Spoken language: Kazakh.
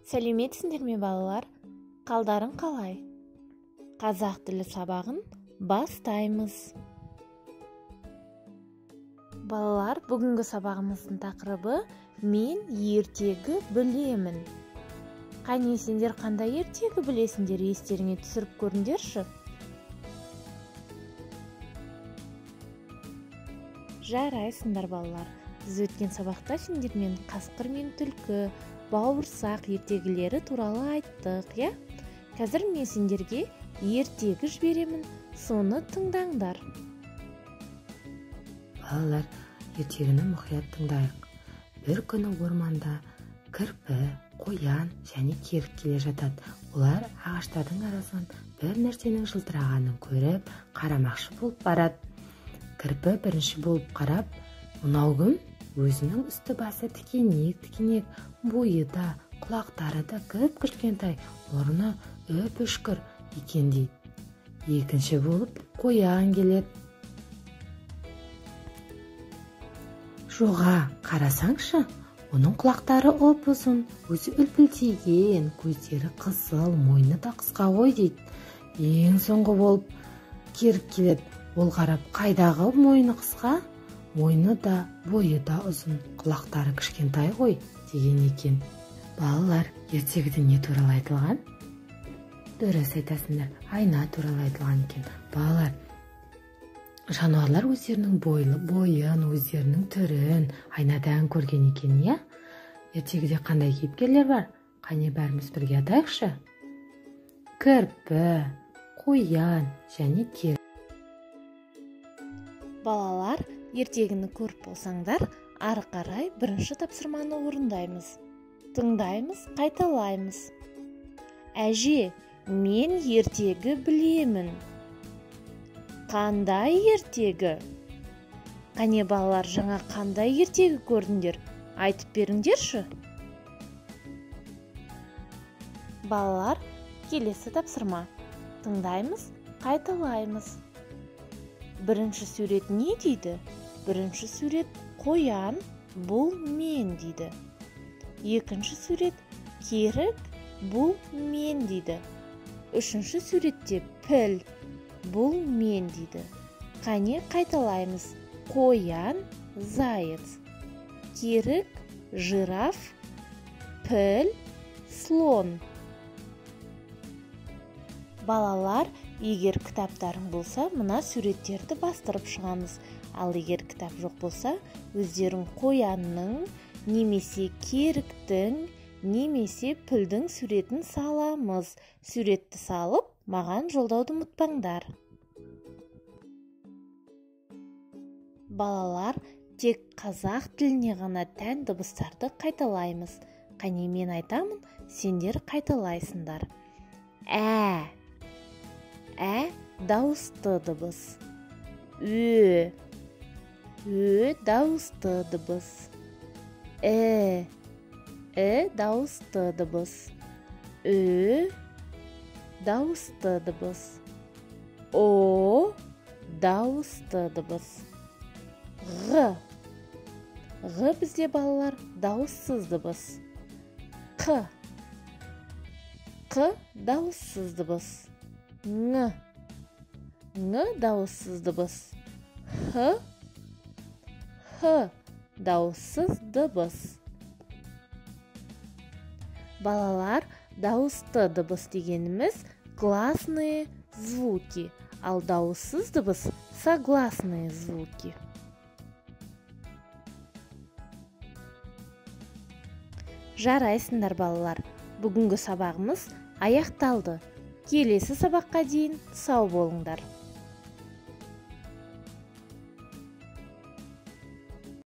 Сәлеметсіңдер ме, балалар? Қалдарың қалай? Қазақ тілі сабағын бастаймыз. Балалар, бүгінгі сабағымыздың тақырыбы «Мен ертегі білемін». Қане, сендер қандай ертегі білесіңдер, естеріңе түсіріп көріңдерші. Жарайсыңдар, балалар. Біз өткен сабақта сендермен қасқыр мен түлкі, бауырсақ ертегілері туралы айттық, иә? Қазір мен сендерге ертегі жіберемін, соны тыңдаңдар. Балалар, ертегіні мұқият тыңдайық. Бір күні орманда кірпі, қоян және керік келе жатады. Олар ағаштардың арасынан бір нәрсенің жылтырағанын көріп, қарамақшы болып барады. Кірпі бірінші болып қарап, мынау кім? Өзінің үсті басы тікенек-тікенек, бойы да, құлақтары да кіп-кішкентай, мұрны үп-үшкір екен дейді. Екінші болып қоян келеді. Жоға, қарасаңшы, оның құлақтары ұп-ұзын, өзі үлпілдеген, көздері қызыл, мойны да қысқа ғой дейді. Ең соңғы болып керік келеді. Ол қарап, қайдағы мойны қысқа? Мойны да, бойы да ұзын, құлақтары кішкентай ғой деген екен. Балалар, ертегіде не туралы айтылған? Дұрыс айтасыңдар, айна туралы айтылған екен. Балалар, жануарлар өздерінің бойын, өздерінің түрін айнадан көрген екен, иә? Ертегіде қандай кейіпкерлер бар? Қане, бәріміз бірге атайықшы. Кірпі, қоян және керік. Балалар, ертегіні көріп болсаңдар, ары қарай бірінші тапсырманы орындаймыз. Тыңдаймыз, қайталаймыз. Әже, мен ертегі білемін. Қандай ертегі? Қане, балалар, жаңа қандай ертегі көрдіңдер? Айтып беріңдерші. Балалар, келесі тапсырма. Тыңдаймыз, қайталаймыз. Бірінші сурет не дейді? Бірінші сурет қоян, бұл мен дейді. Екінші сурет керік, бұл мен дейді. Үшінші суретте піл, бұл мен дейді. Қане, қайталаймыз. Қоян, заяц. Керік, жираф, піл, слон. Балалар, егер кітаптарың болса, мына суреттерді бастырып шығамыз. Ал егер кітап жоқ болса, өздерің қоянның, немесе керіктің, немесе пілдің суретін саламыз. Суретті салып, маған жолдауды ұмытпаңдар. Балалар, тек қазақ тіліне ғана тән дыбыстарды қайталаймыз. Қане, мен айтамын, сендер қайталайсыңдар. Ә. Ә дауысты дыбыс. Ө. Ө дауысты дыбыс. Э. Э дауысты дыбыс. Ö дауысты дыбыс. О дауысты дыбыс. Ғ. Ғ бізде, балалар, дауыссыз дыбыс. Қ. Қ дауыссыз дыбыс. Ң. Ң дауыссыз дыбыс. Х. Х дауыссыз дыбыс. Балалар, дауысты дыбыс дегеніміз гласные звуки, ал дауыссыз дыбыс согласные звуки. Жарайсыңдар, балалар. Бүгінгі сабағымыз аяқталды. Келесі сабаққа дейін сау болыңдар.